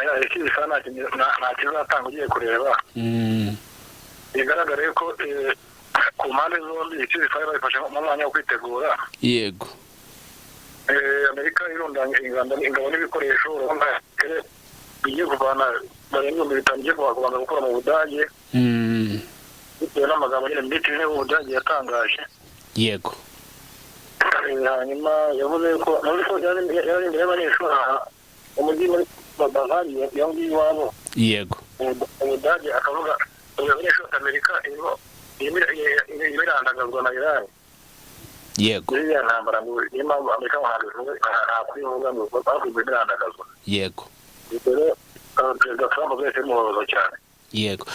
Ceasefire nta kizatanga. Ugiye kureba, bigaragara ko ku mpande zombi ceasefire bayifashe mu mwanya wo kwitegura. Amerika irundanya ingabo n'ibikoresho. Urabona bigiye kuvana barenga 5000 igiye kubanza gukora mu Budage, bitewe n'amagambo nyine Minisitiri w'Intebe w'Ubudage yatangaje. Hanyuma yavuze ko muri ko yari imbere y'abanyeshuri aha mu mujyi muri Bavaria, iyo ngiyo iwabo mu Budage, akavuga abanyeshuri ati: "Amerika irimo irandagazwa na Irani muri iriya ntambara," ngo niyo mpamvu Amerika ngo ntabwo ivuga, nta kubivuga, ngo bavuze irandagazwa. Rero Perezida Trump byahise bimubabaza cyane. Yego,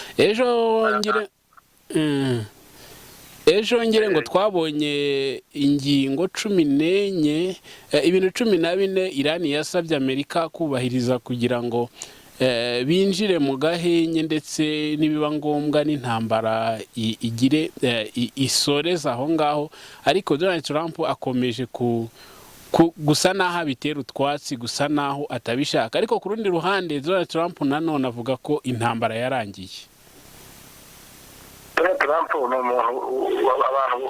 ejo ngire ngo twabonye ingingo 14, ibintu 14 Irani yasabye Amerika kubahiriza kugira ngo binjire mu gahenge, ndetse nibiba ngombwa n'intambara igire isoreze aho ngaho. Ariko Donald Trump akomeje gusa n'aho abitera utwatsi, gusa n'aho atabishaka. Ariko ku rundi ruhande, Donald Trump nanone avuga ko intambara yarangiye. Donald Trump ni umuntu abantu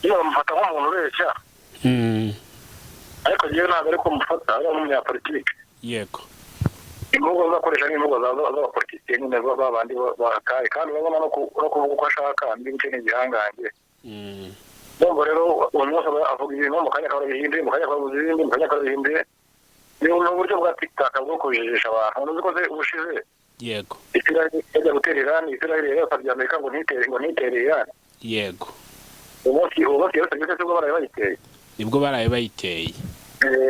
nyine bamufata nk'umuntu ubeshya, ariko njyewe ntabwo ariko mufata, ari nk'umunyapolitike. Imvugo azakoresha ni imvugo z'abapolitike nyine, ba bandi bakaye, kandi urabona no kuvuga uko ashaka n'ibice ni igihangange. Ndumva rero uwo munsi aba avuga ibintu, mu kanya akaba arabihinduye, mu kanya akaba avuze ibindi, mu kanya akaba arabihinduye. Ni uburyo bwa tikitaka bwo kujijisha abantu. Uzi ko se ubushize Israel yajya gutera Irani, Israel yari yasabye Amerika ngo ntitere Irani? Uwo munsi yarasabye se, ubwo baraye bayiteye. Nibwo baraye bayiteye.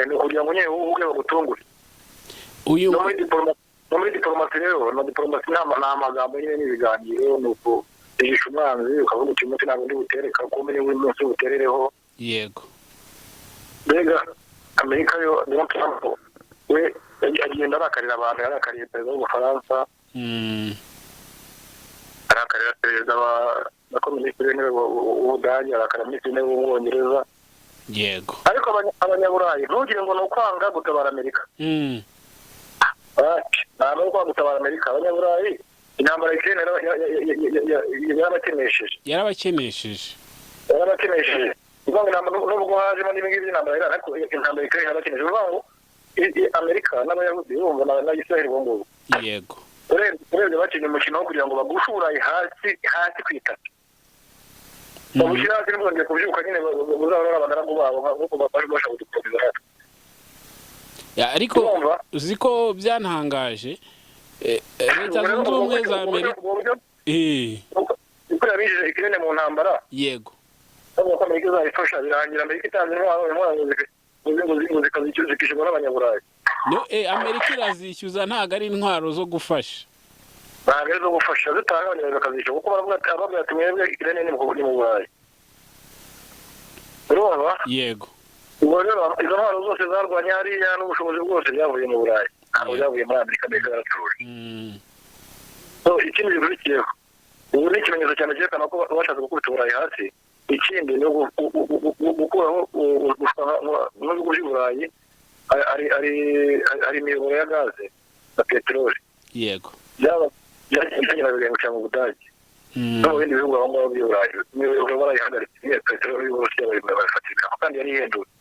Ni ukugira ngo nyine wowe ubwe bagutungure. Uyu No muri diporomasi rero, na diporomasi ni amagambo nyine n'ibiganiro, ni ukujijisha umwanzi, ukavuga uti: "Umunsi ntabwo ndi butereka kumbe niba uyu munsi buterereho." Mbega Amerika yo, Donald Trump we agenda arakarira abantu. Yarakariye perezida w'Ubufaransa, arakarira perezida wa na minisitiri w'Intebe w'Ubudage, arakarira minisitiri w'Intebe w'Ubwongereza. Ariko Abanyaburayi, ntugire ngo ni ukwanga gutabara Amerika. Ati, ntabwo ari ukwanga gutabara Amerika. Abanyaburayi, intambara ya Ukraine yarabakenesheje. Yarabakenesheje. Yarabakenesheje. Ni ukuvuga ngo nubwo hajemo n'ibingibi by'intambara ya Iran, ariko intambara ya Ukraine yarabakenesheje. Ni ukuvuga ngo Amerika n'Abayahudi, urumva na Israel ubu ngubu, urebye bakinnye umukino wo kugira ngo bagushe Uburayi hasi hasi ku itaka, babushyire hasi, ntibongere kubyuka nyine, buzaba ari abagaragu babo nk'uko bashaka kudukomeza natwe. Ya, ariko Urumva? uzi ko byantangaje, Leta Zunze Ubumwe za Amerika Ubwo buryo uko yabinjije Ukraine mu ntambara, bavuga ko Amerika izayifasha, birangira Amerika itanze intwaro, ngo zikishyurwa n'Abanyaburayi. No, Amerika irazishyuza, ntabwo ari intwaro zo gufasha. Ntabwo ari izo gufasha, zitanga, Abanyaburayi bakazishyura, kuko baravuga ati, bavuga ati: "Mwebwe Ukraine ni mu Burayi." Urumva? Yego. Ubwo rero izo ntwaro zose zarwanye hariya n'ubushobozi bwose byavuye mu Burayi, ntabwo byavuye muri Amerika. Amerika yaracuruje. So ikindi gikurikiyeho ubu ni ikimenyetso cyane cyerekana ko bashatse gukubita Uburayi hasi. Ikindi ni gukuraho n'ibihugu by'i Burayi hari imiyoboro ya gaze na peteroli. Byaba byagiye bitangira bigahingukira mu Budage no mu bindi bihugu aho ngaho by'i Burayi. Imiyoboro barayihagaritse, iyo peteroli y'Uburusiya bayifatira ibihano, kandi yari ihendutse.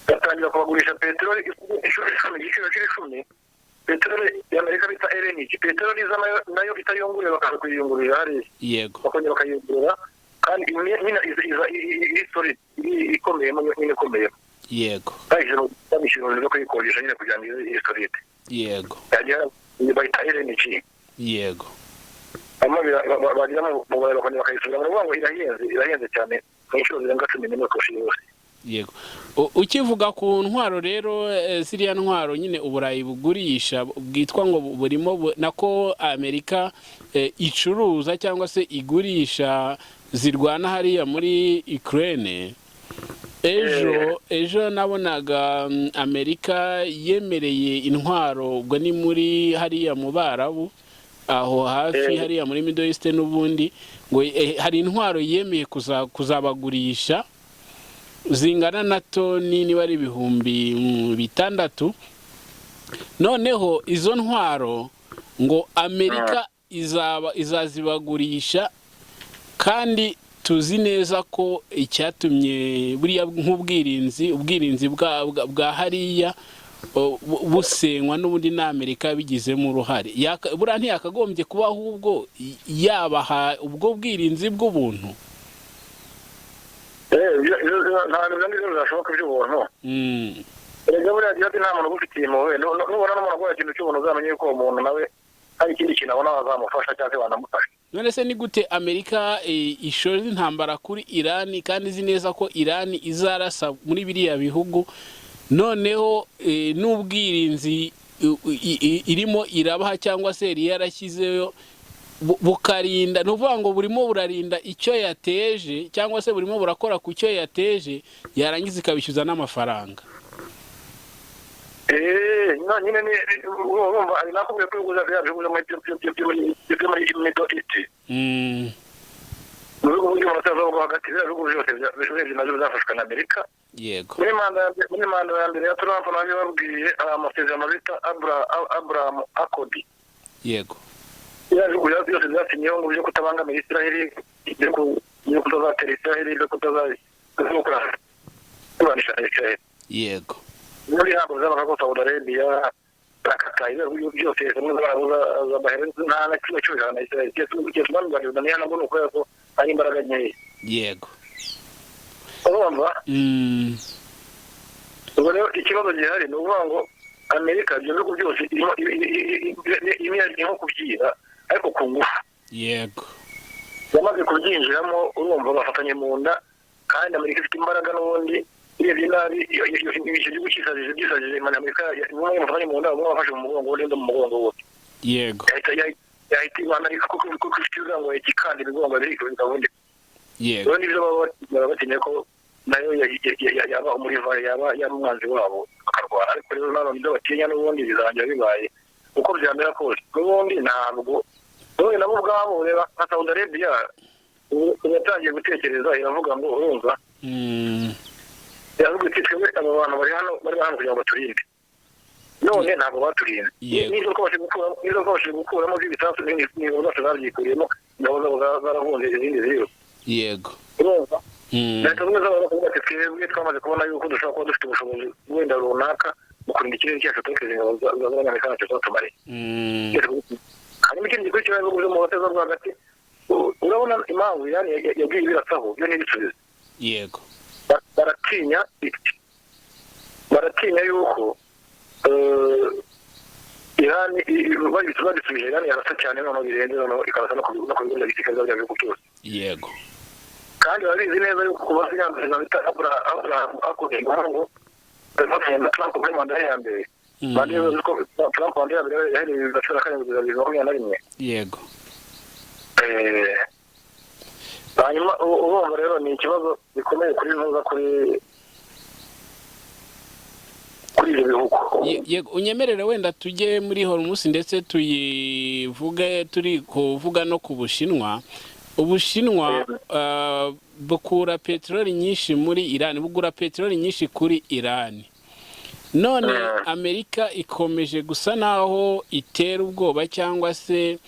Batangira kubagurisha peteroli inshuro 10, igiciro cy'icumi. Peteroli y'Amerika bita LNG, peteroli iza nayo itayunguruye, bakaza kuyiyungururira hariya, bakongera bakayiyungurura, kandi nyine iza iri solid, iri ikomeyemo nyine, ikomeyemo. Babishyize mu bintu byo kuyikonjesha nyine kugira ngo ize iri solid. Yagera bayita LNG. Hanyuma bagera mu Burayi bakongera bakayisubira. Ni ukuvuga ngo irahenze, irahenze cyane mu inshuro zirenga 11 kurusha iyose. Yego. Ukivuga ku ntwaro rero, ziriya ntwaro nyine Uburayi bugurisha, bwitwa ngo burimo nako Amerika icuruza cyangwa se igurisha, zirwana hariya muri Ukraine. Ejo nabonaga Amerika yemereye intwaro, ubwo ni muri hariya mu Barabu aho hafi, hariya muri Middle East n'ubundi, ngo hari intwaro yemeye kuzabagurisha zingana na toni niba ari 6000. Noneho izo ntwaro ngo Amerika izaba izazibagurisha, kandi tuzi neza ko icyatumye buriya nk'ubwirinzi, ubwirinzi bwa hariya busenywa n'ubundi na Amerika bigizemo uruhare. Buriya ntiyakagombye kuba ahubwo yabaha ubwo bwirinzi bw'ubuntu. Ntabwo ibyo ngibyo bizashoboka iby'ubuntu. Erega buriya gihe nta muntu ugufitiye impuhwe. Nubona n'umuntu aguha ikintu cy'ubuntu, uzamenye yuko uwo muntu nawe hari ikindi kintu abona wazamufasha cyangwa se wanamufasha. None se ni gute Amerika ishoza intambara kuri Irani kandi izi neza ko Irani izarasa muri biriya bihugu, noneho n'ubwirinzi irimo irabaha cyangwa se yari yarashyizeyo bukarinda, ni ukuvuga ngo burimo burarinda icyo yateje cyangwa se burimo burakora ku cyo yateje, yarangiza ikabishyuza n'amafaranga? No nyine ni urumva hari nakubwiye ko ibihugu bya bihugu byo muri Middle East, mu bihugu by'uburasirazuba bwo hagati, biriya bihugu byose urebye nabyo bizafashwa na Amerika. Muri manda ya mbere ya Trump nabyo babwiye, hari amasezerano bita Abraham Accord. Biriya bihugu byose byasinyeho ngo byo kutabangamira Israheli, byo kutazatera Israheli, byo kutazakurwanisha Israheli. Muri ntabwo bizabaga ko Saudi Arabia na Qatar, ibihugu byose zimwe z'Abarabu za Bahrain, nta na kimwe cy'ubujana na Israel. Keretse umwami wa Jordania, nabwo ni ukubera ko ari imbaraga nkeya. Urumva? Ubwo rero ikibazo gihari ni ukuvuga ngo Amerika ibyo bihugu byose irimo nko kubyiba ariko ku ngufu. Yamaze kubyinjiramo, urumva bafatanye mu nda, kandi Amerika ifite imbaraga n'ubundi. Urebye nabi icyo gihugu cyisajije, byisajije Amerika, umwe bafatanye mu nda, umwe wafashe mu mugongo, undi mu mugongo wose. Yahita Amerika kuko ifite ibigango ikikanda imigongo ibiri bikavundika. Rero nibyo baba batinya ko nayo yaba umurival, yaba umwanzi wabo bakarwana. Ariko rero nanone ibyo batinya n'ubundi bizarangira bibaye uko byamera kose. N'ubundi ntabwo none nabo ubwabo, reba nka Saudi Arabia ubu yatangiye gutekereza, iravuga ngo urumva, iravuga iti: "Twebwe aba bantu bari hano kugira ngo baturinde, none ntabwo baturinze." Nizo twabashije gukuramo by'ibisasu, n'ingabo zacu zabyikuriyemo, ingabo zabo zarahunze, izindi ziriruka. Urumva? Leta Zunze Ubumwe z'Amerika ati: "Twebwe twamaze kubona yuko dushobora kuba dufite ubushobozi wenda runaka mu kurinda ikirere cyacu, tukiza ingabo z'Abanyamerika ntacyo zatumariye." Hanyuma ikindi gikurikira, ibihugu byo mu burasirazuba bwo hagati, urabona impamvu Irani yagiye ibirasaho byo ntibisubize? Baratinya iki? Baratinya yuko Irani babisubije, Irani yarasa cyane noneho birenze, noneho ikarasa no ku bigo bya gisirikare bya bihugu byose. Kandi barabizi neza yuko kuba sinyandukira bita Abraham Accord, ngo bafatanya na Trump muri manda ye ya mbere. Manda ye, ko Trump manda ye ya mbere yahereye 2017 kugeza 2021. Hanyuma urumva rero ni ikibazo gikomeye kuri ntuza kuri ibyo bihugu. Yego, unyemerere wenda tujye muri Hormuz, ndetse tuyivuge turi kuvuga no ku Bushinwa. Ubushinwa bukura peteroli nyinshi muri Irani, bugura peteroli nyinshi kuri Irani. None Amerika ikomeje gusa naho itera ubwoba cyangwa se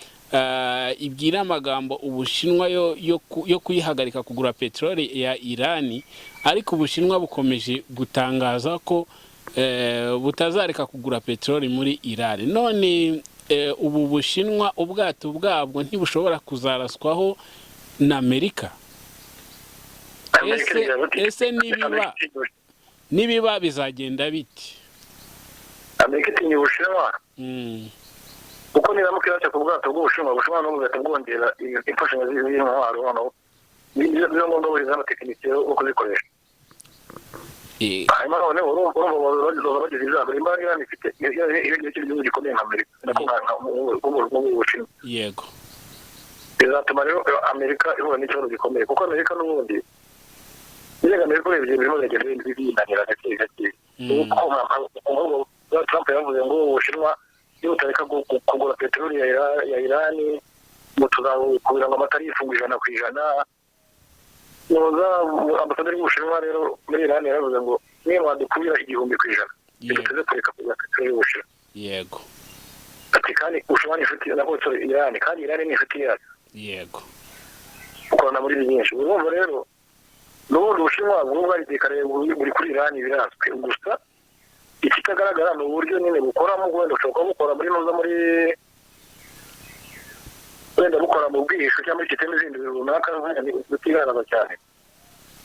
ibwira amagambo Ubushinwa yo kuyihagarika kugura peteroli ya Irani, ariko Ubushinwa bukomeje gutangaza ko butazareka kugura peteroli muri Irani. None ubu Bushinwa ubwato bwabwo ntibushobora kuzaraswaho na Amerika? Amerika Ese nibiba bizagenda biti? Amerika itinya Ubushinwa kuko niramuka irasa ku bwato bw'Ubushinwa, Ubushinwa nabwo bugahita bwongera imfashanyo z'intwaro, noneho niyo ngombwa buriza n'abatekinisiye bo kuzikoresha. Hanyuma noneho urumva baza bagize ibyago. Imbaraga Irani ifite iyo gihugu gikomeye nka Amerika, nako nk'Ubushinwa, bizatuma rero Amerika ihura n'ikibazo gikomeye, kuko Amerika n'ubundi mbega Amerika urebye birimo biragenda binanira gake gake. Kuko nk'ubwo Trump yavuze ngo Ubushinwa nibutareka kugura peteroli ya Irani ngo tuzakubira ngo amatarifu ngo 100%. Muza ambasaderi w'Ubushinwa rero muri Irani yaravuze ngo niyo mwadukubira 1000%, ntiduteze kureka kugura peteroli y'Ubushinwa. Yego. Ati kandi Ubushinwa ni inshuti na bose Irani, kandi Irani ni inshuti yacu. Yego. Bukorana muri byinshi. Urumva rero n'ubundi Ubushinwa bwari buri kuri Irani birazwi, gusa ikitagaragara ni uburyo nyine bukoramo, wenda ushobora kuba bukora muri nuza muri wenda bukora mu bwihisho cyangwa muri sisiteme zindi runaka zitigaragaza cyane,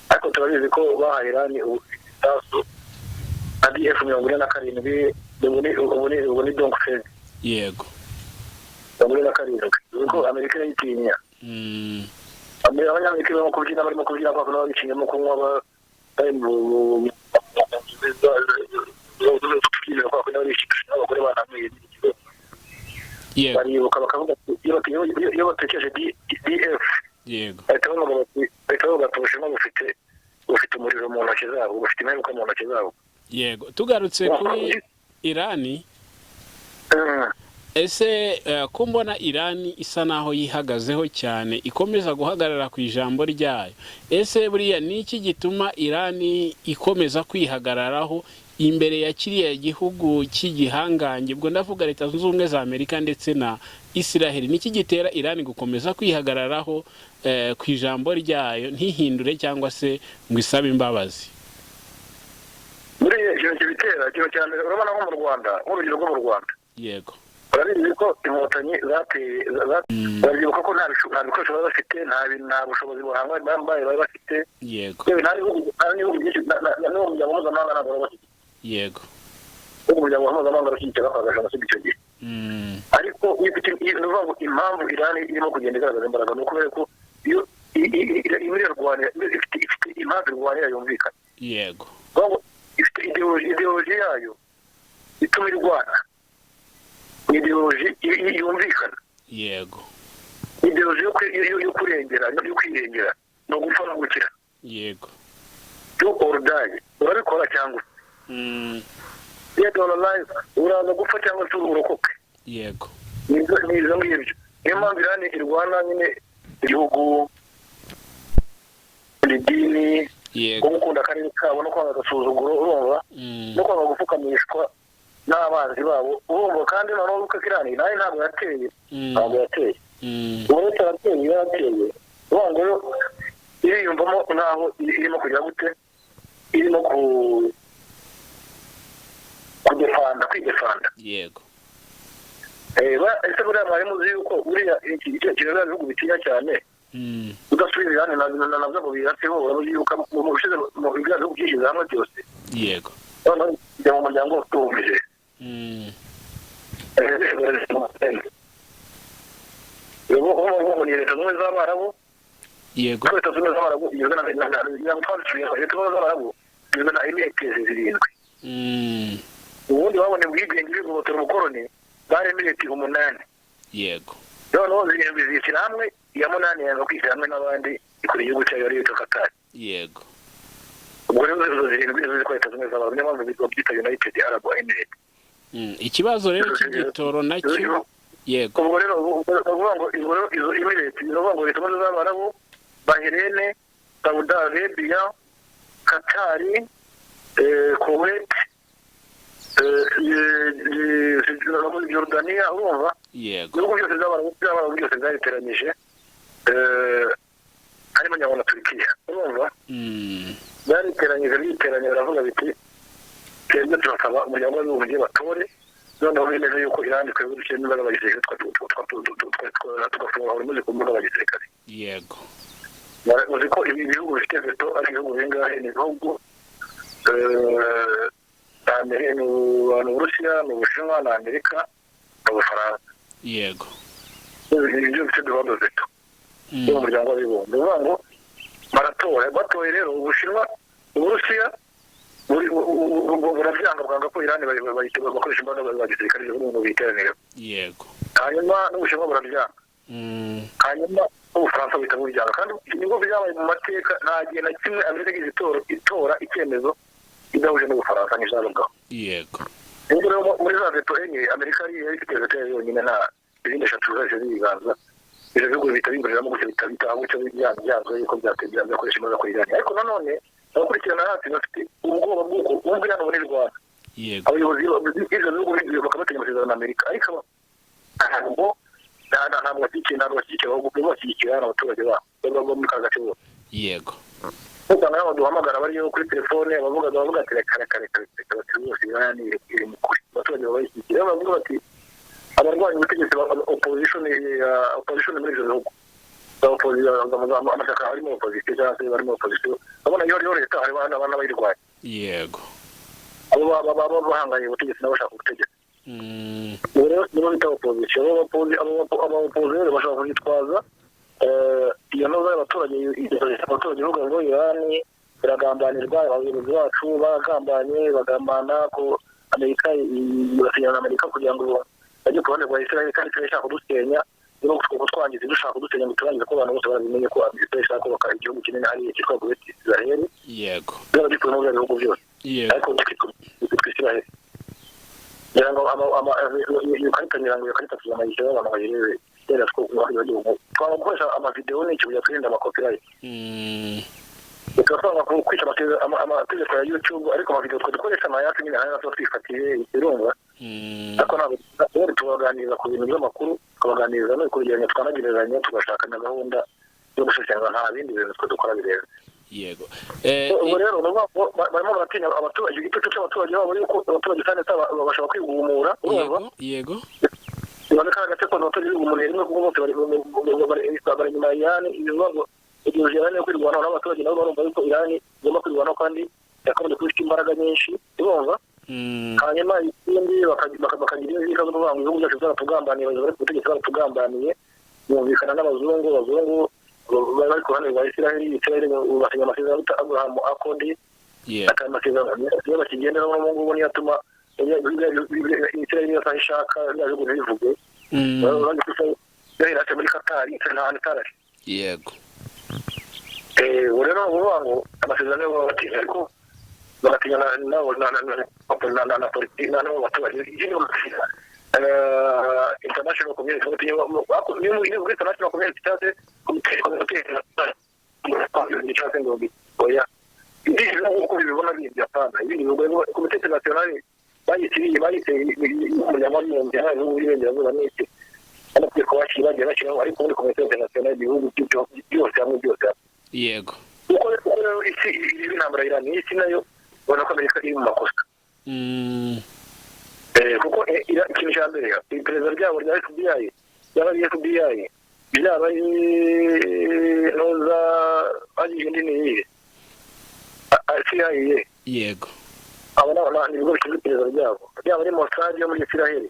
ariko turabizi ko bahaye Irani ibisasu nka DF-47, ubu ni Dongfeng. Yego. 47, kuko Amerika irayitinya. Abanyamerika barimo kubyina, barimo kubyina kwa kuno babicinyemo kunywa, bari mu tubyiniro kwa kuno barishimisha n'abagore bananyweye. Yego. Baribuka bakavuga ati iyo batekereje DF, Yego. bahita bavuga ati Ubushinwa bufite umuriro mu ntoki zabo, bufite imperuka mu ntoki zabo. Yego. Tugarutse kuri Irani, ese ko mbona Irani isa naho yihagazeho cyane, ikomeza guhagarara ku ijambo ryayo, ese buriya ni iki gituma Irani ikomeza kwihagararaho imbere ya kiriya gihugu cy'igihangange, ubwo ndavuga Leta Zunze Ubumwe za Amerika ndetse na Israel? Ni iki gitera Irani gukomeza kwihagararaho ku ijambo ryayo, ntihindure cyangwa se ngo isabe imbabazi? Muri ikintu kibitera, ikintu cya mbere, urabona nko mu Rwanda, nk'urugero rwo mu Rwanda. Yego. Urabizi ko Inkotanyi zateye, urabyibuka ko nta bikoresho bari bafite, nta bushobozi buhambaye bari bafite. Yego. Yewe, nta n'ibihugu byinshi, n'uwo muryango mpuzamahanga ntabwo bari bafite. Yego. Uwo muryango mpuzamahanga urashyigikira bakoraga jenoside icyo gihe. Ariko iyo ufite, ni ukuvuga ngo impamvu Irani irimo kugenda igaragaza imbaraga ni ukubera ko iyo irimo irarwanira, ifite impamvu irwanira yumvikana. Yego. Kuvuga ngo ifite ideology yayo ituma irwana, ni ideology yumvikana. Yego. Ideology yo kurengera, yo kwirengera, ni ugupfa no gukira. Yego. Do or die, urabikora cyangwa dead or alive, uraza gupfa cyangwa se urokoke. Yego. Ni izo ngibyo, niyo mpamvu Irani irwana nyine igihugu, idini, Yego. no gukunda akarere kabo, no kwanga agasuzuguro, urumva, no kwanga gupfukamishwa n'abanzi babo, urumva. Kandi noneho uko Irani nayo ntabwo yateye, ntabwo yateye. Ubu yarateye, yarateye, urumva ngo yo iriyumvamo nkaho irimo kugira gute, irimo kudefanda, kwidefanda. Yego. Ese buriya mwari muzi yuko buriya iki kintu biriya bihugu bitinya cyane udasubiza Irani nabyo ngo biratseho? Urabizi yuko mu bishize mu biriya bihugu byishyize hamwe byose, Yego. noneho bijya mu muryango w'abibumbye. Ubu ni Leta Zunze Ubumwe z'Abarabu. Yego. Leta Zunze Ubumwe z'Abarabu igizwe na Leta Zunze Ubumwe z'Abarabu igizwe na emirate 7. Ubundi babonye ubwigenge bigobotora ubukoroni bari emirate 8. Yego. Noneho 7 zishyira hamwe, iya 8 yanga kwishyira hamwe n'abandi ikora igihugu cyayo ariyo yitwa Qatar. Yego. Ubwo rero izo 7 nizo zikora Leta Zunze Ubumwe z'Abarabu, niyo mpamvu babyita United Arab Emirates. Ikibazo rero cy'igitoro nacyo. Yego. Ubwo rero uvuga ngo izo emirate, ni ukuvuga ngo Leta Zunze Ubumwe z'Abarabu, Bahrain, Saudi Arabia, Qatar, Kuwait, Jordania, urumva. Yego. Ibihugu byose by'Abarabu byose byariteranyije, harimo na Turkiya, urumva. Byariteranyije, byiteranye, baravuga biti twebwe turasaba umuryango w'abibumbye batore, noneho bemeze yuko Irani twebwe dushyiramo imbaraga za gisirikare, tugafunga buri munsi ku mbaraga za gisirikare. Yego. Uzi ko ibi bihugu bifite veto ari ibihugu bingahe? Ni ibihugu ni Uburusiya, ni Ubushinwa, ni Amerika, ni Ubufaransa. Yego. Ibi byo bifite droit de veto yo mu muryango w'abibumbye. Ni ukuvuga ngo baratora, batoye rero Ubushinwa, Uburusiya burabyanga, bwanga ko Irani bakoresha imbaraga za gisirikare ngo biteranire. Yego. Hanyuma n'Ubushinwa burabyanga. Hanyuma n'Ubufaransa buhita bubyanga, kandi nibwo byabaye mu mateka, nta gihe na kimwe Amerika igize itora icyemezo idahuje n'Ubufaransa nk'izabagaho. Yego. Ubwo rero muri za veto 4 Amerika yari ifite veto yonyine, nta izindi 3 zahise ziganza. Ibyo bihugu bihita binguriramo gutyo, bitaha gutyo, byanzwe yuko byakoresha imbaraga kuri Irani. Ariko nanone abakurikirana hafi bafite ubwoba bw'uko bumva Irani ubu ni Rwanda. Yego. Abayobozi b'ibyo bihugu bakabategeka amasezerano na Amerika, ariko ntabwo bashyigikiye, ntabwo bashyigikiye, ahubwo bashyigikiye abaturage babo baba muri ka gace bose. Yego. Usanga n'abo duhamagara bariyo kuri telefone bavuga ati reka reka reka reka, bati rwose Irani iri mu kuri, abaturage baba bayishyigikiye. Rero bavuga bati abarwanya ubutegetsi, opposition muri ibyo bihugu, amashyaka arimo opposition cyangwa se barimo opposition, urabona iyo hariho leta hari n'abayirwanya. Yego. Abo baba bahanganye ubutegetsi n'abashaka ubutegetsi. Ubu rero nibo bita opposition. Abo opposition bashobora kugitwaza iyo ntuza y'abaturage, abaturage bavuga ngo Irani iragambanirwa, abayobozi bacu baragambanye, bagambana ko Amerika basinyana na Amerika kugira ngo bajye ku ruhande rwa Israel, kandi Israel ishaka kudusenya, niba kutwangiza dushaka kudusenya ngo turangize, ko abantu bose barabimenye ko Amerika ishaka kubaka igihugu kinini hariya cyitwa Great Israel. Yego. Byaba bikuwe muri bihugu byose. Yego. Ariko cyitwa Israel. Ngira ngo iyo karita, ngira ngo iyo karita tuzamayishyura abantu bayirebe. Rero twaba gukoresha amavideo n'icyo kugira twirinda amacopyright. Tukaba kwica amategeko ya YouTube, ariko amavideo twe dukoresha amayacu nyine hanyuma tuba twifatiye irumva. Ariko ntabwo rero tubaganiriza ku bintu by'amakuru, tukabaganiriza no kugereranya, tukanagereranya, tugashaka na gahunda yo gusesengura, nta bindi bintu twe dukora birenze. Yego. Ubwo rero barimo baratinya abaturage, igitutu cy'abaturage babo yuko abaturage cyane bashobora kwigumura, urumva? Yego. Iboneka agace ko abaturage bigumura rimwe kuko bose bari inyuma ya Irani, ibivuga ngo igihe Irani yo kwirwanaho n'abaturage nabo barumva yuko Irani igomba kwirwanaho kandi yakagombye kuba ifite imbaraga nyinshi, urumva? Hanyuma ikindi bakagira inzika zo kuvuga ngo ibihugu byacu byaratugambaniye, abayobozi bari ku butegetsi baratugambaniye, bumvikana n'abazungu, abazungu bari ku ruhande rwa Israel, Israel basinya amasezerano bita Abraham Accord, aka amasezerano niyo bakigenderaho n'ubu ngubu, niyo atuma Israel niyo saha ishaka bya bihugu ntibivuge. Bahera muri Qatar, Israel nta hantu itarari. Yego. Ubu rero uvuga ngo amasezerano yo batinya, ariko bagatinya na politiki n'abo baturage, ikindi bagatinya international community, bagatinya niyo international community cyangwa se komite cyangwa se ngo oya, ibindi bihugu uko bibibona bindi apana, ibindi bihugu komite internationale bayitiriye, bayiteye umuryango w'abibumbye, ibihugu by'iburengerazuba n'iki, amategeko bashyira bagiye bashyiraho, ariko muri komite internationale ibihugu byose hamwe byose. Yego. Uko rero isi iri intambara Irani, isi nayo ubona ko Amerika iri mu makosa. Kuko ikintu cya mbere iperereza ryabo rya FBI, yaba ari FBI, byaba ari noza bagiye indi ni iyihe, CIA. Yego. Abo ni ibigo bishinzwe iperereza ryabo, byaba ari Mossad yo muri Israel,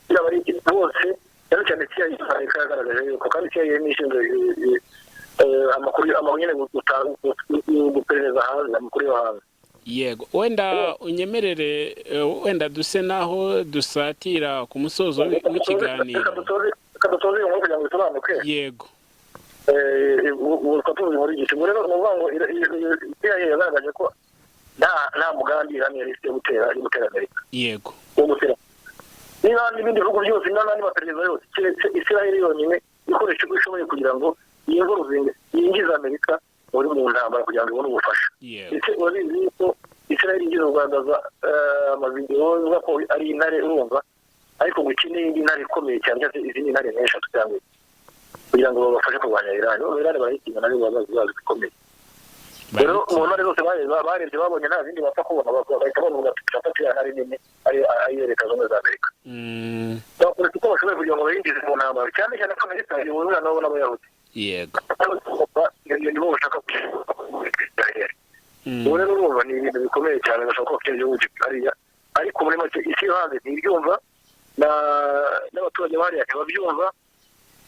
byaba ari bose, cyane cyane CIA Amerika yagaragaje yuko, kandi CIA ni ishinzwe amakuru nyine guperereza hanze, amakuru yo hanze. Yego. Wenda unyemerere wenda duse naho dusatira ku musozo w'ikiganiro. Reka dutoze iyo nkuru kugira ngo bisobanuke. Yego. Ubu tuzi muri iki gihe rero ni ukuvuga ngo CIA yagaragaje ko nta mugambi Irani yari ifite yo gutera Amerika. Yego. Wo gutera niba n'ibindi bihugu byose n'andi maperereza yose, keretse Israel yonyine ikoresha uko ishoboye kugira ngo yinjize Amerika muri mu ntambara kugira ngo ibone ubufasha. Ndetse urabizi ko Israel igize kugaragaza amavideo ivuga ko ari intare, urumva, ariko ngo iki n'indi ntare ikomeye cyane cyangwa se izindi ntare nk'eshatu cyangwa kugira ngo babafashe kurwanya Irani. Irani barayitinya nayo baba bazi ikomeye. Rero mu ntare zose barebye babonye nta zindi bapfa kubona, bahita bavuga ati turafata iriya ntare nini ariyo Leta Zunze Ubumwe za Amerika. Bakoresha uko bashoboye kugira ngo bayinjize mu ntambara, cyane cyane ko Amerika ihurira nabo n'Abayahudi. Yego. Nibo bashaka Israel. Ubu rero urumva ni ibintu bikomeye cyane bashaka kubaka igihugu hariya, ariko muri make isi yo hanze ntibyumva, n'abaturage bahariya ntibabyumva,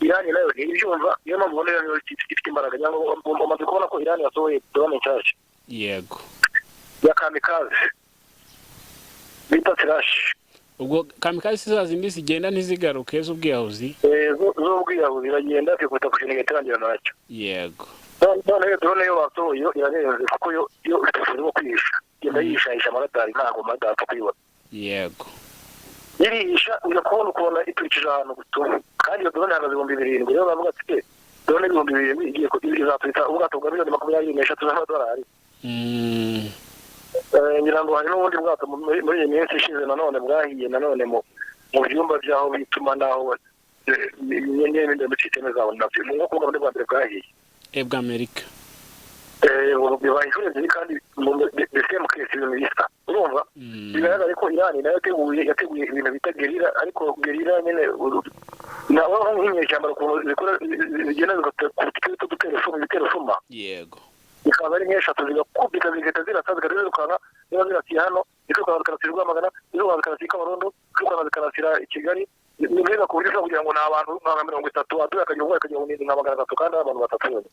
Irani nayo ntibyumva. Niyo mpamvu ubona Irani ifite imbaraga, cyangwa umaze kubona ko Irani yasohoye drone nshyashya. Yego. Ya kamikaze bita Sirash. Ubwo kamikaze za zindi zigenda ntizigaruke z'ubwiyahuzi? Z'ubwiyahuzi iragenda ikikubita ku kintu igatangira nacyo. Yego. None iyo drone yo basohoye yo irarenze, kuko yo ifite ubushobozi bwo kwihisha, igenda yihishahisha amaradari, ntabwo amaradari apfa kuyibona. Yego. Irihisha ujya kubona ukubona iturikije ahantu gutura, kandi iyo drone ihagaze 7,000. Rero bavuga ati drone 7,000 igiye izaturitsa ubwato bwa miliyoni 23 z'amadolari. Ngira ngo hari n'ubundi bwato muri iyi minsi ishize nanone bwahiye nanone Mu byumba by'aho bituma n'aho n'ibindi muri sisiteme zabo, nabyo ni nko kuvuga muri bwa mbere bwahiye. Bw'Amerika. Bibaye inshuro ebyiri kandi the same case, ibintu bisa. Urumva, bigaragara ko Irani nayo yateguye ibintu bita guerrilla, ariko guerrilla nyine nabo nk'inyeshyamba, ukuntu zikora, zigenda zigakubita ibitero shuma. Bikaba ari nk'eshatu, zigakubita, zigahita zirasa, zigahita zirukanka. Niba zirasiye hano, zikirukanka zikarasira Rwamagana, zirukanka zikarasira i Kabarondo, zirukanka zikarasira i Kigali. Ni mbega ku buryo ushobora kugira ngo ni abantu nka 30, aduye akagira ubwoba akagira ngo ni nka 300, kandi ari abantu batatu bonyine.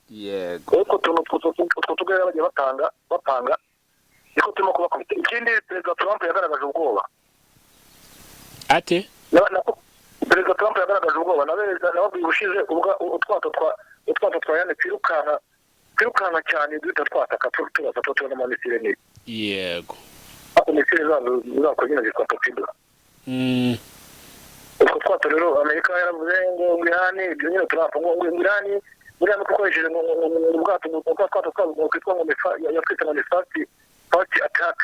Ariko utuntu utwo tugere bagiye batanga bapanga, niko turimo kubakubita. Ikindi, Perezida Trump yagaragaje ubwoba. Ate? Perezida Trump yagaragaje ubwoba. Nababwiye ubushize utwato twa yane twirukanka cyane, duhita twataka, turasa, tubona amamisire n'ibi. Ariko misile zazo zako nyine zitwa torpedo. Utwo twato rero, Amerika yaravuze ngo Irani, ibyo nyine Trump ngo Irani muri Amerika ukoresheje ngo ubwato, ngo twato twabo ngo twitwa ngo yatwise ngo ni fast attack.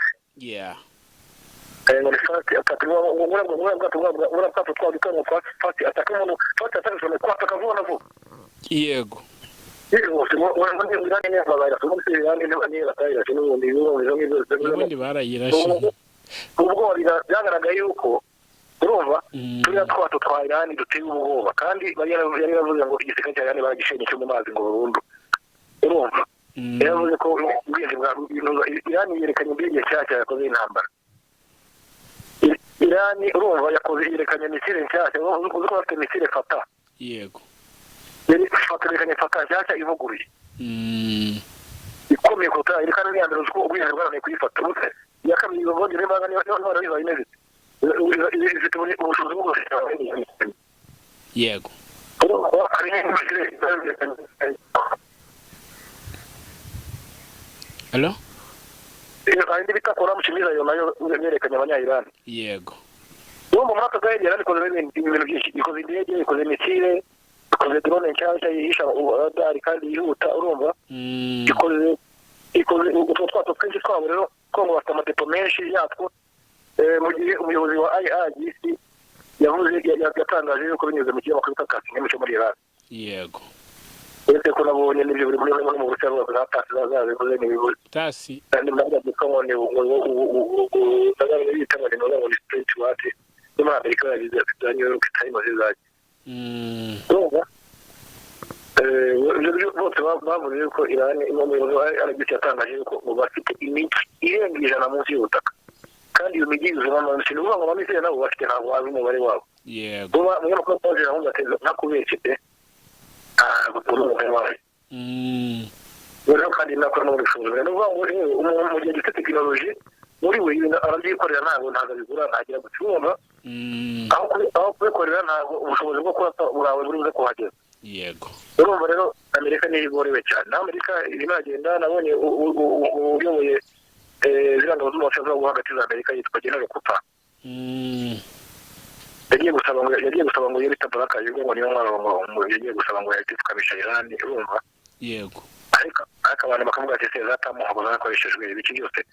Ngo ni fast attack, ngo buriya bwato twabo twitwa ngo fast attack. Umuntu fast attack ushobora kwataka vuba na vuba. Yihuse. Ngo Irani niyo bayirashe ubundi, Irani niyo batayirashe n'ubundi ibyo ngibyo. Ubundi barayirashe. Ubwoba, byagaragaye yuko, urumva, turiya twato twa Irani duteye ubwoba, kandi yari yaravuze ngo igisirikare cya Irani baragishenye cyo mu mazi ngo burundu. Urumva, yaravuze ko ubwenge bwa Irani, yerekanye ubwenge nshyashya yakoze intambara. Irani, urumva, yakoze, yerekanye misile nshyashya. Uzi ko bafite misile Fata? Yego. Yari Fata, yerekanye Fata nshyashya ivuguruye, ikomeye kuruta iri, kandi n'iya mbere uzi ko ubwenge bwarananiye kuyifata. Ubuse iya kabiri bongera imbaraga, niba bizaba imeze ite? Ifite ubushobozi bwo gushyira. Urumva, hari n'indi misile. Hello? Hari indi bita Khorramshahr missile, nayo yerekanye abanya-Irani. Urumva, muri aka karere Irani ikoze ibintu byinshi: ikoze indege, ikoze misile, ikoze drone nshyashya yihisha radari kandi yihuta. Urumva, ikoze utwo twato twinshi twabo. Rero ko ngo bafite amadepo menshi yatwo. Mu gihe umuyobozi wa IRGC yavuze, yatangaje yuko binyuze mu kinyamakuru bita Tasnim cyo muri Iran, uretse ko nabonye n'ibyo biri muri mu Burusiya za TASS zabivuze n'ibivuze. Tasi. Kandi nabwo byitwa ngo ni ngo bita ngo ni street what, no muri Amerika yagize za New York Times zizajya. Urumva, ibyo byo bose bavuze yuko Irani, umuyobozi wa IRGC yatangaje yuko ngo bafite imijyi irenga 100 munsi y'ubutaka, kandi iyo mijyi yuzuyemo amamisiri. Ni ukuvuga ngo amamisiri nabo bafite, ntabwo bazi umubare wabo. Vuba umunyamakuru waje aravuga ati: "Ntakubeshye pe, ntabwo tubona umubare wayo." Rero kandi nakora n'ubushobozi. Ni ukuvuga ngo umuntu mu gihe gifite tekinoloji muri we, ibintu arabyikorera, ntabwo abigura, ntagira guca. Urumva, aho kubikorera, ntabwo ubushobozi bwo kurasa bwawe buri buze kuhagera. Urumva rero, Amerika niyo igorewe cyane. Naho Amerika irimo iragenda, nabonye uyoboye ziriya ngabo z'uburasirazuba bwo hagati za Amerika yitwa General Cooper, yagiye gusaba ngo iyo bita Baraka ngo niyo ntwaro, ngo yagiye gusaba ngo yahite ipfukamisha Irani. Urumva, ariko abantu bakavuga ati: "Se za Tomahawk zakoreshejwe ibiki byose?"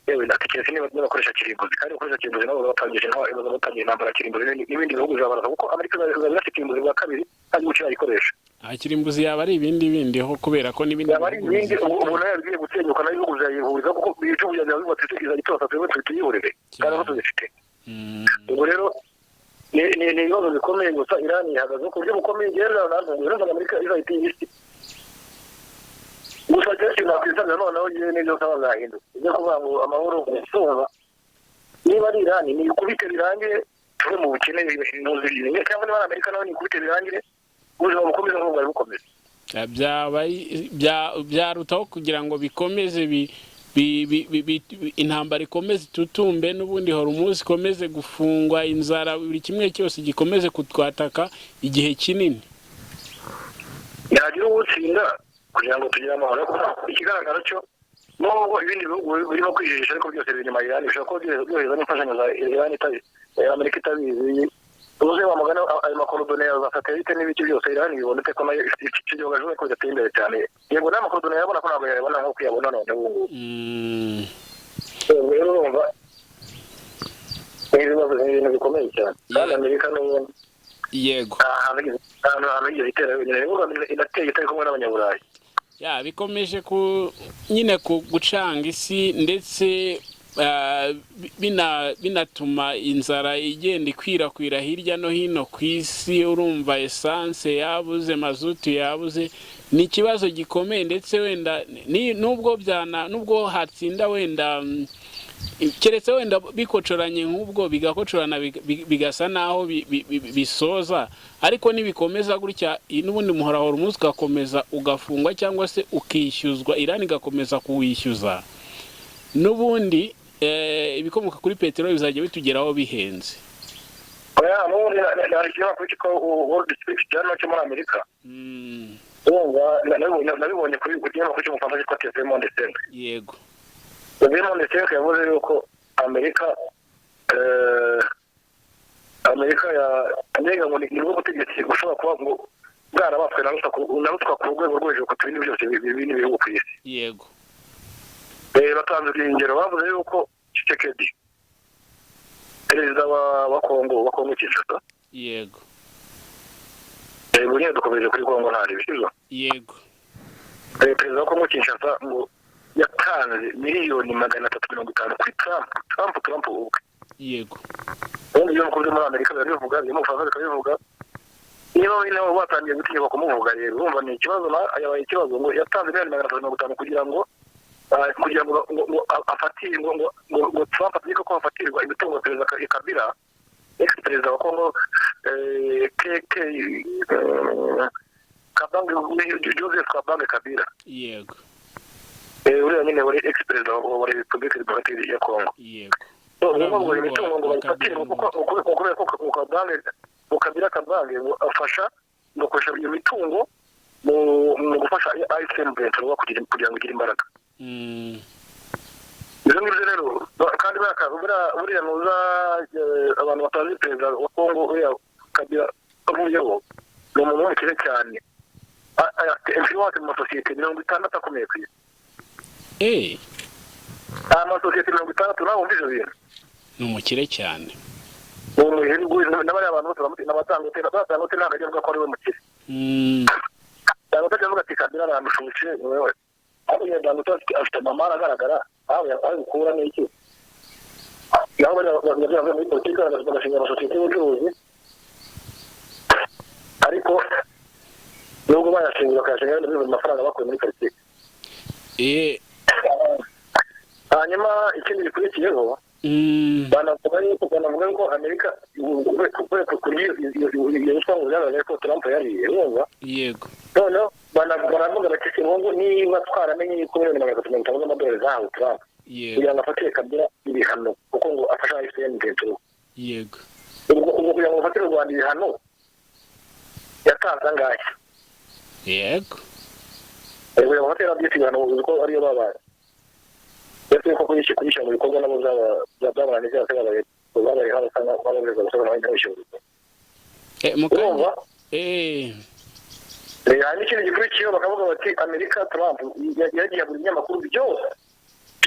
Yewe, ndatekereza niba bakoresha kirimbuzi, kandi bakoresha kirimbuzi nabo batangiye intambara kirimbuzi n'ibindi bihugu bizabarasa, kuko Amerika izaba inafite kirimbuzi bwa kabiri kandi guca yayikoresha. Aha kirimbuzi yaba ari ibindi bindi ho, kubera ko n'ibindi Yaba ari bihugu ibindi. bizifite. Ubu nayo bigiye gusenyuka, nayo ibihugu bizayihuriza, kuko ibihugu byajya bivuga ati: "Izajya iturasa, twebwe tuyihorere kandi aho tuzifite." Ubwo rero ni ibibazo bikomeye. Gusa Irani ihagaze ku buryo bukomeye. Ngewe rero nantunguye, numvaga Amerika izahita iyi isi. Gusa kenshi nakwisabira noneho ngewe n'ibyo nsaba zahinduka, ibyo kuvuga ngo amahoro gusumba, niba ari Irani nikubite birangire, tuve mu bukene, cyangwa niba ari Amerika nawe nikubite birangire, ubuzima bukomeze nk'uko bwari bukomeze. Byarutaho kugira ngo bikomeze intambara ikomeze itutumbe, n'ubundi Hormuz ikomeze gufungwa, inzara, buri kimwe cyose gikomeze kutwataka igihe kinini. Yagira uwutsinda kugira ngo tugire amahoro. Ariko ikigaragara cyo, nubwo ibindi bihugu birimo kwijijisha, ariko byose biri inyuma ya Irani, bishobora kuba byohereza n'imfashanyo za Irani Amerika itabizi. Ubuze wamugana ayo ma coordonnées ya za satellite n'ibiki byose, Irani bibona ite ko nayo iki gihugu ko bidateye imbere cyane? Yego, n'ayo ma coordonnées yabona ko ntabwo yayabona nk'uko yabona none ubu ngubu. Ubwo rero urumva Ni ibibazo, ni ibintu bikomeye cyane, kandi Amerika n'ubundi nta hantu yigeze itera yonyine, nibwo inateye itari kumwe n'Abanyaburayi. Ya, bikomeje ku nyine ku gucanga isi, ndetse binatuma inzara igenda ikwirakwira hirya no hino ku isi. Urumva essence yabuze, mazutu yabuze, ni ikibazo gikomeye. Ndetse wenda nubwo byana, nubwo hatsinda wenda, keretse wenda bikocoranye nk'ubwo, bigakocorana, bigasa naho bisoza, ariko nibikomeza gutya n'ubundi muhora umunsi ugakomeza ugafungwa cyangwa se ukishyuzwa, Irani igakomeza kuwishyuza, n'ubundi ibikomoka kuri peteroli bizajya bitugeraho bihenze. Oya, n'ubundi hari ikinyamakuru cyitwa Wall Street Journal cyo muri Amerika. Urumva nabibonye ku kinyamakuru cyo mu Bufaransa cyitwa TV Monde 5. TV Monde 5 yavuze yuko Amerika ya mbega ngo ni bwo butegetsi bushobora kuba ngo bwarabatswe na ruswa ku rwego rwo hejuru ku bindi byose bindi bihugu ku isi. Batanze ingero, bavuze yuko Tshisekedi, perezida wa Kongo Kinshasa, ubu nyine dukomeje kuri Kongo, nta ibisubizo. Perezida wa Kongo Kinshasa ngo yatanze miliyoni 350 kuri Trump ubwe. Ubundi ibyo byo muri Amerika birabivuga, ibyo mu Bufaransa bikabivuga, niba nabo batangiye gutinyuka kumuvuga rero, urumva ni ikibazo, yabaye ikibazo. Ngo yatanze miliyoni 350 kugira ngo afatire ngo Trump ategeke ko hafatirwa imitungo ya perezida Kabila, ex perezida wa Kongo, KK Kabange, Joseph Kabange Kabila. Uriya nyine wari ex perezida wa Repubulika Demokarike ya Kongo. Ngo imitungo ngo bayifatire kuko kubera ko Kabange, ngo Kabila Kabange ngo afasha, ngo akoresha iyo mitungo mu gufasha AFC M23 kugira ngo igire imbaraga. Ibyo ngibyo rero kandi buriya nuza abantu batazi perezida wa Kongo, uriya Kabila avuyeho, ni umuntu w'umukire cyane, afite influence mu masosiyete 60 akomeye ku isi. Amasosiyete 60, nawe wumva ibyo bintu. Ni umukire cyane. Ni umuherwe, n'abariya bantu bose n'abatangote, batangote ntabwo ajya avuga ko ari we mukire. Dangote ajya avuga ati Kabila arandusha ubukire, ni wewe. Ariko nyine Dangote afite amamara agaragara aho abikura n'iki, naho bariya bavuye muri politiki bagashinga amasosiyete y'ubucuruzi, ariko nubwo bayashinze bakayashinga wenda bivuye mu mafaranga bakuye muri politiki. Hanyuma ikindi gikurikiyeho, banavuga yuko Amerika kuri iyo ruswa ngo byagaragaye ko Trump yariye, urumva? Yego. Noneho banavuga bati ngo niba twaramenye yuko miliyoni 350 z'amadolari zahawe Trump kugira ngo afatire Kabila ibihano, kuko ngo afasha AFC M23, ubwo kugira ngo bafatire u Rwanda ibihano yatanze angahe? Kugira ngo bafatire RDF ibihano, uzi ko ariyo babaye, ndetse yuko kuyishyira mu bikorwa nabo byabananiye, cyangwa se babaye nk'abasanga bababuza gusobanura abandi n'abishyura. Mu kanya. Urumva? Hanyuma ikindi gikurikiyeho, bakavuga bati Amerika, Trump yagiye agura ibinyamakuru byose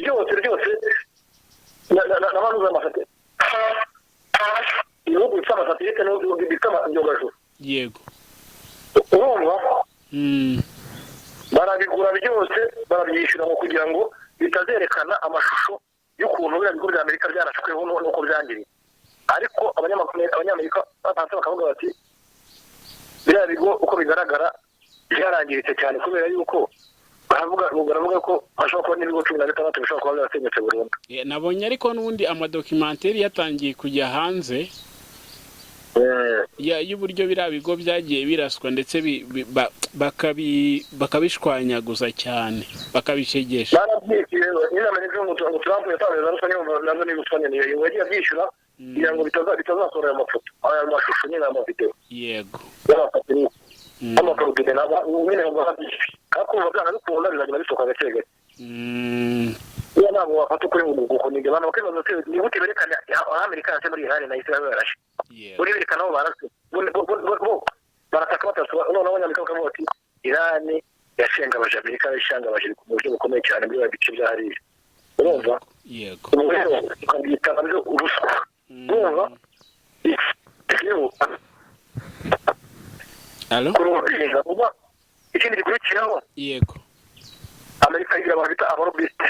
byose byose n'abanuza amasatellite, ibihugu bifite amasatellite n'ibihugu bifite ibyogajuru. Urumva? Barabigura byose, barabyishyura ngo kugira ngo bitazerekana amashusho y'ukuntu biriya bigo bya Amerika byarashweho n'uko byangiritse. Ariko abanyamakuru Abanyamerika batanze bakavuga bati biriya bigo uko bigaragara byarangiritse cyane, kubera yuko baravuga ko hashobora kuba n'ibigo 16 bishobora kuba byarasenyutse burundu. Nabonye ariko n'ubundi amadocumentary yatangiye kujya hanze y'uburyo biriya bigo byagiye biraswa, ndetse bakabishwanyaguza cyane, bakabishegesha. Barabyishyuye nyine Amerika, ngo Trump yatanze za ruswa nyine, nazo ni ruswa nyine yagiye abyishyura kugira ngo bitazasohora ayo mafoto, aya mashusho nyine, amavideo y'amasatellite y'amaporogide nyine, ngo barabyishyuye. Ariko kumva byanga bikunda bizagenda bisohoka gake gake. Iyo ntabwo wafata ukuri ngo gukoniga abantu bakibaza bati ni gute berekana aho Amerika yase muri Iran na Israel barashe, buri berekana aho barase, bo barataka batatu. Noneho Abanyamerika bakavuga bati Iran yashengabaje Amerika, yashengabaje ku buryo bukomeye cyane muri bice bya hariya, urumva? Yego. Ubwo rero ukabyita nabyo ruswa. Urumva, Allo? Kurubinga uba ikindi gikurikiyeho. Amerika igira abantu bita aba lobbyiste.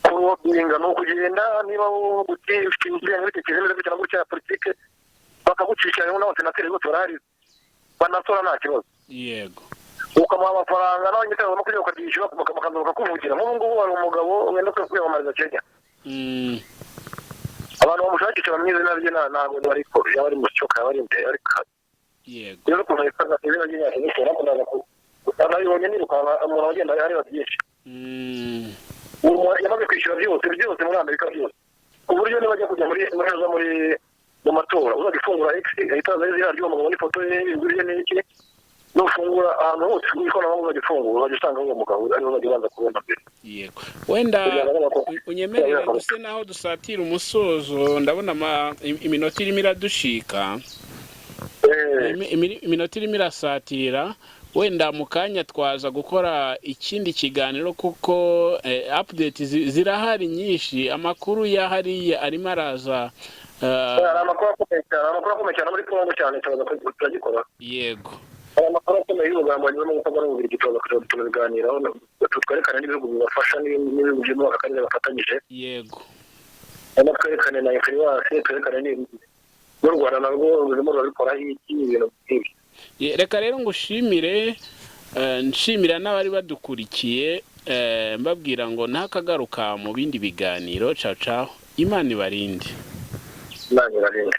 Kurobinga ni ukugenda, niba uti ufite ingengabitekerezo neza gutya na gutya ya politike, bakagucikira n'abasenateri bose barahari banatora, nta kibazo. Ukamuha amafaranga n'abanyamakuru ukabyishyura, bakaza bakakuvugira. Nk'ubu ngubu hari umugabo wenda kwiyamamariza Kenya. Abantu bamushakisha bamwe izina rye ntabwo ariko yaba ari Musyoka, yaba ari imbere, ariko rero ukuntu yitwaga, izina rye nyashya nakundaga nabibonye nirukanka, umuntu agenda areba byinshi. Uwo yamaze kwishyura byose byose muri Amerika byose, ku buryo niba ajya kujya muri mu matora, uzajya ufungura X ahita hazaho izina ry'uwo mugabo n'ifoto ye n'ijwi rye n'iki. Nufungura ahantu hose ku ikoranabuhanga, uzajya ufungura uzajya usanga uwo mugabo ariwe uzajya ubanza kubona mbere. Yego, wenda Kugira ngo unyemerere duse naho dusatira umusozo, ndabona iminota irimo iradushika. Iminota irimo irasatira. Wenda mu kanya twaza gukora ikindi kiganiro, kuko update zirahari nyinshi, amakuru ya hariya arimo araza. Hari amakuru akomeye cyane, amakuru akomeye cyane muri Congo cyane, turaza turagikora. Hari amakuru akomeye y'ubugambanyi burimo gukorwa n'Ububiligi, turaza kuza tubiganiraho, twerekane n'ibihugu bibafasha n'ibihugu byo muri aka karere bafatanyije. Hanyuma twerekane na influence, twerekane n'u Rwanda narwo rurimo rurabikoraho iki, ibintu nk'ibyo. Reka rero ngushimire, nshimira n'abari badukurikiye, mbabwira ngo ntakagaruka mu bindi biganiro. Ciao ciao, Imana ibarinde. Imana ibarinde.